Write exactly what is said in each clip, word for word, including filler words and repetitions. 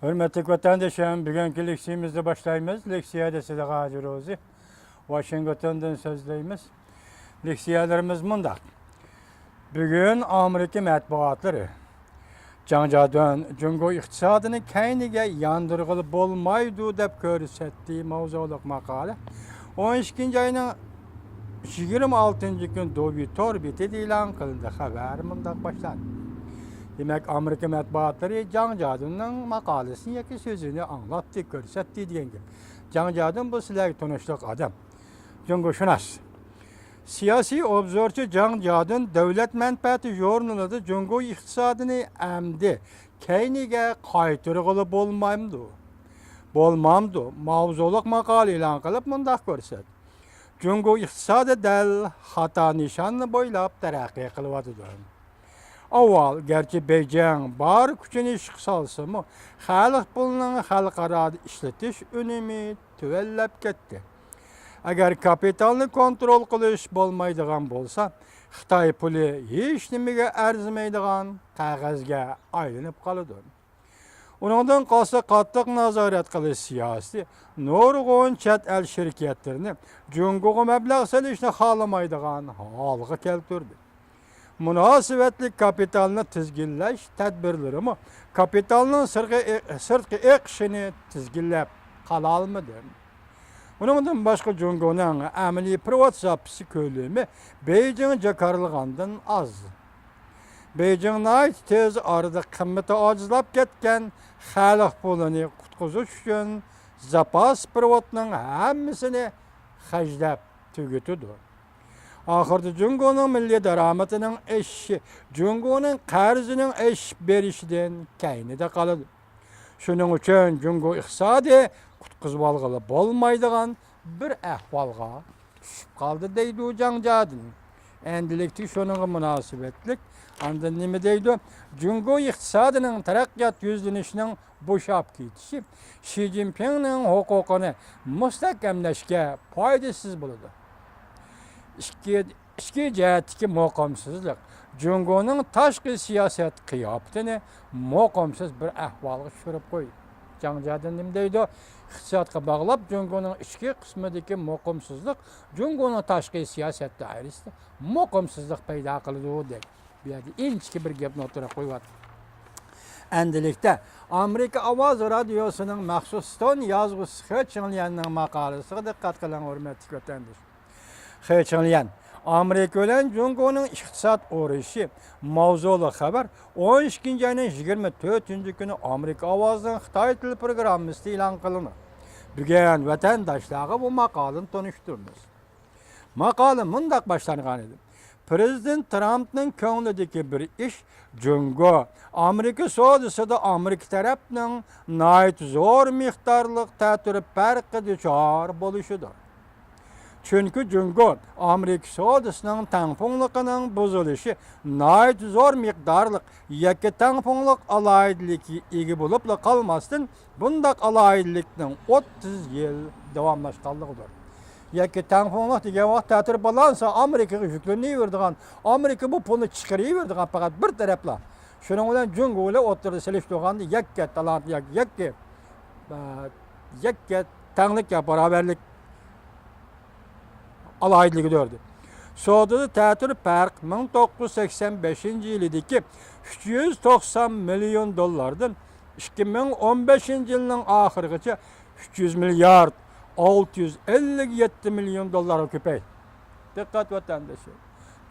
ھۆرمەتلىك ۋەتەندىشىم، بۈگۈنكى لېكسىيىمىزنى باشلايمىز. لېكسىيەدە سىدىق ھاجى روزى، ۋاشىنگتوندىن سۆزلەيمىز. لېكسىيەلىرىمىز مۇنداق. بۈگۈن ئامېرىكا مەتبۇئاتلىرى جاڭ جادۈن جۇڭگو ئىقتىسادىنى كەينىگە ياندۇرغىلى بولمايدۇ دەپ كۆرسەتتى ماۋزۇلۇق ماقالە. ئون ئىككىنچى ئاينىڭ يىگىرمە ئالتىنچى كۈنى دوۋي تور بېتىدە ئېلان قىلىندى. خەۋەر مۇنداق باشلاندى. دېمەك، ئامېرىكا مەتبۇئاتلىرى جاڭ جادۈننىڭ ماقالىسىنى ياكى سۆزىنى ئاڭلاتتى، كۆرسەتتى دېگەن گەپ. جاڭ جادۈن بۇ سىلەرگە تونۇشلۇق ئادەم. جۇڭگوشۇناس. سىياسىي ئوبزورچى جاڭ جادۈن دۆلەت مەنپەئەتى ژۇرنىلىدا جۇڭگو ئىقتىسادىنى ئەمدى كەينىگە قايتۇرغىلى بولمامدۇ؟ بولمامدۇ؟ ماۋزۇلۇق ماقالە ئېلان قىلىپ مۇنداق كۆرسەتتى. جۇڭگو ئىقتىسادى دەل خاتا نىشاننى بويلاپ تەرەققىي قىلىۋاتىدۇ. ئاۋۋال، گەرچە بېيجىڭ بار كۈچىنى ئىشقا سالسىمۇ، خەلق پۇلىنىڭ خەلقئارادا ئىشلىتىش ئۈنۈمى تۆۋەنلەپ كەتتى. ئەگەر كاپىتالنى كونترول قىلىش بولمايدىغان بولسا، خىتاي پۇلى ھېچنېمىگە ئەرزىمەيدىغان قەغەزگە ئايلىنىپ قالىدۇ. ئۇنىڭدىن قالسا، قاتتىق نازارەت قىلىش سىياسىتى نۇرغۇن چەت ئەل شىركەتلىرىنى جۇڭگوغا مەبلەغ سېلىشنى خالىمايدىغان ھالغا كەلتۈردى. مۇناسىۋەتلىك كاپىتالنى تىزگىنلەش تەدبىرلىرىمۇ كاپىتالنىڭ سىرتقى، سىرتقى ئېقىشىنى تىزگىنلەپ قالالمىدى. ئۇنىڭدىن باشقا، جۇڭگونىڭ ئەمەلىي پېرېۋوت زاپىسى كۆلىمى بېيجىڭ جاكارلىغاندىن ئاز. بېيجىڭ ناھايىتى تېز ئارىدا قىممىتى ئاجىزلاپ كەتكەن خەلق پۇلىنى قۇتقۇزۇش ئۈچۈن زاپاس پېرېۋوتنىڭ ھەممىسىنى خەجلەپ تۈگىتىدۇ. ئاخىرىدا جۇڭگونىڭ مىللىي دارامىتىنىڭ ئېشىشى جۇڭگونىڭ قەرزىنىڭ ئېشىپ بېرىشىدىن كەينىدە قالىدۇ. شۇنىڭ ئۈچۈن جۇڭگو ئىقتىسادى قۇتقۇزۇۋالغىلى بولمايدىغان بىر ئەھۋالغا چۈشۈپ قالدى، دەيدۇ جاڭ جادىن. ئەندىلىكتە شۇنىڭغا مۇناسىۋەتلىك ئاندىن نېمە دەيدۇ؟ جۇڭگو ئىقتىسادىنىڭ تەرەققىيات يۈزلىنىشىنىڭ بوشاپ كېتىشى شى جىنپىڭنىڭ ھوقۇقىنى مۇستەھكەملەشكە پايدىسىز بولىدۇ. ئىككى، ئىچكى جەھەتتىكى مۇقىمسىزلىق جۇڭگونىڭ تاشقى سىياسەت قىياپىتىنى مۇقىمسىز بىر ئەھۋالغا چۈشۈرۈپ قويدى. جاڭ جادىن نېمە دەيدۇ؟ ئىقتىسادقا باغلاپ جۇڭگونىڭ ئىچكى قىسمىدىكى مۇقىمسىزلىق جۇڭگونىڭ تاشقى سىياسەت دائىرىسىدە مۇقىمسىزلىق پەيدا قىلىدۇ، دەيدۇ. بۇ يەردە ئىنچىكە بىر گەپنى ئوتتۇرىغا قويۇۋاتىدۇ. ئەندىلىكتە ئامېرىكا ئاۋازى رادىيوسىنىڭ مەخسۇس تون يازغۇسى خې چىڭليەننىڭ ماقالىسىغا دىققەت قىلىڭ، ھۆرمەتلىك ۋەتەندىشىم. خې چىڭليەن، ئامېرىكا بىلەن جۇڭگونىڭ ئىقتىساد ئۇرۇشى ماۋزۇلۇق خەۋەر ئون ئىككىنچى ئاينىڭ يىگىرمە تۆتىنچى كۈنى ئامېرىكا ئاۋازىنىڭ خىتاي تىل پروگراممىسىدا ئېلان قىلىنىدۇ. بۈگۈن ۋەتەنداشلارغا بۇ ماقالىنى تونۇشتۇرىمىز. ماقالە مۇنداق باشلانغان ئىدى. پىرېزىدېنت ترامپنىڭ كۆڭلىدىكى بىر ئىش جۇڭگو ئامېرىكا سودىسىدا ئامېرىكا تەرەپنىڭ ناھايىتى زور مىقدارلىق تەتۈر پەرققە دۇچار بولۇشىدۇر. چۈنكى جۇڭگو ئامېرىكا سودىسىنىڭ تەڭپۇڭلۇقىنىڭ بۇزۇلۇشى ناھايىتى زور مىقدارلىق يەككە تەڭپۇڭلۇق ئالاھىدىلىككە ئىگە بولۇپلا قالماستىن، بۇنداق ئالاھىدىلىكنىڭ ئوتتۇز يىل داۋاملاشقانلىقىدۇر. يەككە تەڭپۇڭلۇق دېگەن ۋاقىت تەتۈر بالانسى ئامېرىكىغا يۈكلىنىۋېرىدىغان، ئامېرىكا بۇ پۇلنى چىقىرىۋېرىدىغان پەقەت بىر تەرەپلا. شۇنىڭ بىلەن جۇڭگو بىلەن ئوتتۇرىدا سېلىشتۇرغاندا يەككە تالانت ياكى يەككە، ئە، يەككە تەڭلىك يا باراۋەرلىك ئالاھىدىلىكىدۇر. سودىدا تەتۈر پەرق مىڭ توققۇز يۈز سەكسەن بەشىنچى يىلىدىكى ئۈچ يۈز توقسان مىليون دوللاردىن ئىككى مىڭ ئون بەشىنچى يىلنىڭ ئاخىرىغىچە ئۈچ يۈز مىليارد ئالتە يۈز ئەللىك يەتتە مىليون دوللارغا كۆپەيدى. دىققەت ۋەتەندىشى.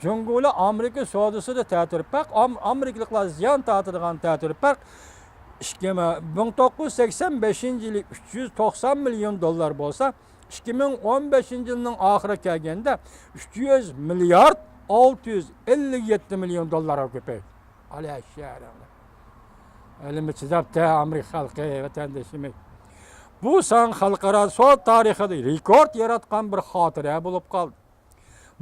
جۇڭگو بىلەن ئامېرىكا سودىسىدا تەتۈر پەرق، ئام-، ئامېرىكىلىقلار زىيان تارتىدىغان تەتۈر پەرق ئىككى مىڭ، مىڭ توققۇز يۈز سەكسەن بەشىنچى يىلى ئۈچ يۈز توقسان مىليون دوللار بولسا، ئىككى مىڭ ئون بەشىنچى يىلنىڭ ئاخىرىغا كەلگەندە ئۈچ يۈز مىليارد ئالتە يۈز ئەللىك يەتتە مىليون دوللارغا كۆپەيدى. ئالە شەھەرىڭلار. ئۆلۈمى چىداپتە ئامېرىكا خەلقى، ۋەتەندىشىمىز. بۇ سان خەلقئارا سودا تارىخىدا رېكورت ياراتقان بىر خاتىرە بولۇپ قالدى.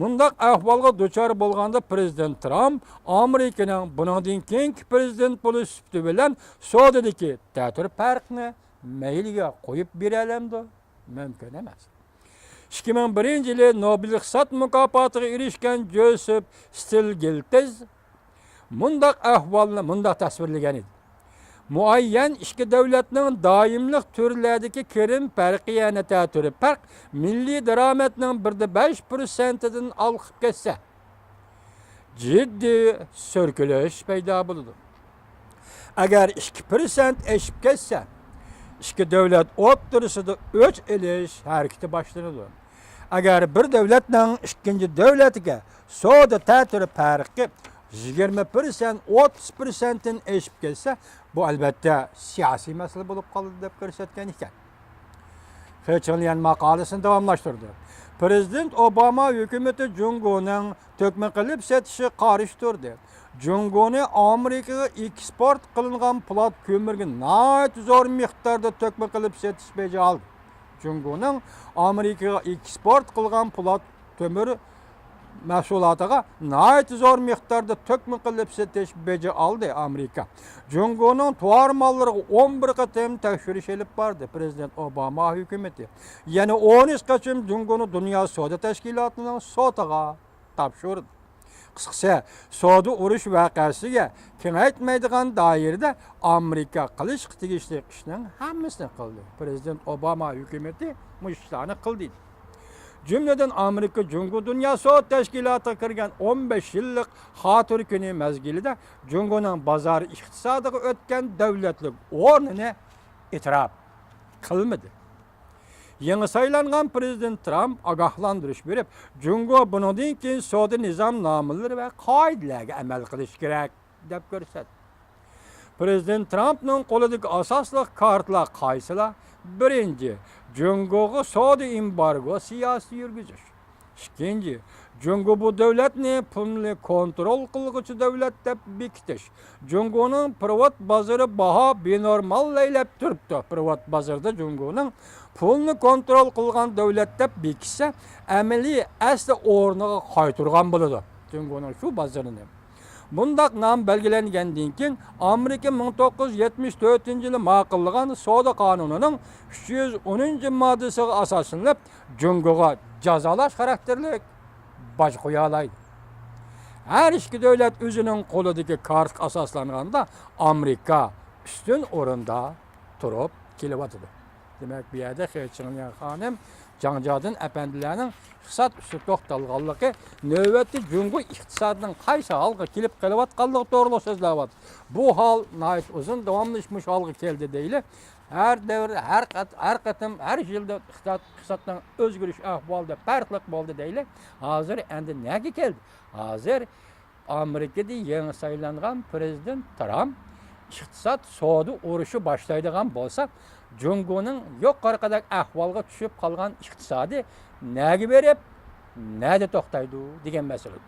مۇنداق ئەھۋالغا دۇچار بولغاندا پىرېزىدېنت ترامپ ئامېرىكىنىڭ بۇنىڭدىن كېيىنكى پىرېزىدېنت بولۇش سۈپىتى بىلەن سودىدىكى تەتۈر پەرقنى مەيلىگە قويۇپ بېرەلەمدۇ؟ مۇمكىن ئەمەس. ئىككى مىڭ بىرىنچى يىلى نوبېل ئىقتىساد مۇكاپاتىغا ئېرىشكەن جوزېف ستىلگلىتز مۇنداق ئەھۋالنى مۇنداق تەسۋىرلىگەن ئىدى. مۇئەييەن ئىككى دۆلەتنىڭ دائىملىق تۈرلەردىكى كىرىم پەرقى، يەنى تەتۈرى پەرق، مىللىي دارامەتنىڭ بىردە بەش پىرسەنتىدىن ئالقىپ كەتسە، جىددىي سۈركىلىش پەيدا بولىدۇ. ئەگەر ئىككى پىرسەنت ئېشىپ كەتسە، ئىككى دۆلەت ئوتتۇرىسىدا ئۆچ ئېلىش ھەرىكىتى باشلىنىدۇ. ئەگەر بىر دۆلەتنىڭ ئىككىنچى دۆلەتكە سودا تەتۈرى پەرقى يىگىرمە پىرسەنت، ئوتتۇز پىرسەنتتىن ئېشىپ كەتسە، بۇ ئەلۋەتتە سىياسىي مەسىلە بولۇپ قالىدۇ، دەپ كۆرسەتكەن ئىكەن. خېچىڭليەن ماقالىسىنى داۋاملاشتۇردى. پىرېزىدېنت ئوباما ھۆكۈمىتى جۇڭگونىڭ تۆكمە قىلىپ سېتىشىغا قارشى تۇردى. جۇڭگونى ئامېرىكىغا ئېكسپورت قىلىنغان پولات كۆمۈرگە ناھايىتى زور مىقداردا تۆكمە قىلىپ سېتىش بېجى ئالدى. جۇڭگونىڭ ئامېرىكىغا ئېكسپورت قىلغان پولات كۆمۈر مەھسۇلاتىغا ناھايىتى زور مىقداردا تۆكمە قىلىپ سېتىش بېجى ئالدى ئامېرىكا. جۇڭگونىڭ تاۋار ماللىرىغا ئون بىر قېتىم تەكشۈرۈش ئېلىپ باردى پىرېزىدېنت ئوباما ھۆكۈمىتى. يەنە ئون ئۈچ قېتىم جۇڭگونى دۇنيا سودا تەشكىلاتىنىڭ سوتىغا تاپشۇردى. قىسقىسى، سودا ئۇرۇش ۋەقەسىگە كېڭەيتمەيدىغان دائىرىدە ئامېرىكا قىلىشقا تېگىشلىك ئىشنىڭ ھەممىسىنى قىلدى. پىرېزىدېنت ئوباما ھۆكۈمىتى مۇشۇ ئىشلارنى قىلدى. جۈملىدىن ئامېرىكا جۇڭگو دۇنيا سودا تەشكىلاتىغا كىرگەن ئون بەش يىللىق خاتىرە كۈنى مەزگىلىدە جۇڭگونىڭ بازار ئىقتىسادىغا ئۆتكەن دۆلەتلىك ئورنىنى ئېتىراپ قىلمىدى. يېڭى سايلانغان پىرېزىدېنت ترامپ ئاگاھلاندۇرۇش بېرىپ، جۇڭگو بۇنىڭدىن كېيىن سودا نىزامنامىلىرى ۋە قائىدىلەرگە ئەمەل قىلىشى كېرەك، دەپ كۆرسەتتى. پىرېزىدېنت ترامپنىڭ قولىدىكى ئاساسلىق كارتىلار قايسىلار؟ بىرىنچى، جۇڭگوغا سودا ئېمبارگو سىياسىتى يۈرگۈزۈش. ئىككىنچى، جۇڭگو بۇ دۆلەتنى پۇلنى كونترول قىلغۇچى دۆلەت دەپ بېكىتىش. جۇڭگونىڭ پېرېۋوت بازىرى باھا بىنورمال لەيلەپ تۇرۇپتۇ. پېرېۋوت بازىرىدا جۇڭگونىڭ پۇلنى كونترول قىلغان دۆلەت دەپ بېكىتسە، ئەمەلىي ئەسلى ئورنىغا قايتۇرغان بولىدۇ جۇڭگونىڭ شۇ بازىرىنى. بۇنداق نام بەلگىلەنگەندىن كېيىن، ئامېرىكا مىڭ توققۇز يۈز يەتمىش تۆتىنچى يىلى ماقۇللىغان سودا قانۇنىنىڭ ئۈچ يۈز ئونىنچى ماددىسىغا ئاساسلىنىپ، جۇڭگوغا جازالاش خاراكتېرلىك باج قويالايدۇ. ھەر ئىككى دۆلەت ئۆزىنىڭ قولىدىكى كارتىغا ئاساسلانغاندا، ئامېرىكا ئۈستۈن ئورۇندا تۇرۇپ كېلىۋاتىدۇ. دېمەك، بۇ يەردە خې چىڭليەن خانىم جاڭ جيادىن ئەپەندىلەرنىڭ ئىقتىساد ئۈستىدە توختالغانلىقى، نۆۋەتتە جۇڭگو ئىقتىسادىنىڭ قايسى ھالغا كېلىپ قېلىۋاتقانلىقى توغرىلىق سۆزلەۋاتىدۇ. بۇ ھال ناھايىتى ئۇزۇن داۋاملىشىپ مۇشۇ ھالغا كەلدى دەيلى. ھەر دەۋر، ھەر قەت-، ھەر قېتىم، ھەر يىلدا ئىقتىساد، ئىقتىسادنىڭ ئۆزگىرىش ئەھۋالىدا پەرقلىق بولدى دەيلى. ھازىر ئەمدى نەگە كەلدى؟ ھازىر ئامېرىكىدا يېڭى سايلانغان پىرېزىدېنت ترامپ ئىقتىساد سودا ئۇرۇشى باشلايدىغان بولسا، جۇڭگونىڭ يۇقىرىقىدەك ئەھۋالغا چۈشۈپ قالغان ئىقتىسادى نەگە بېرىپ، نەدە توختايدۇ دېگەن مەسىلە.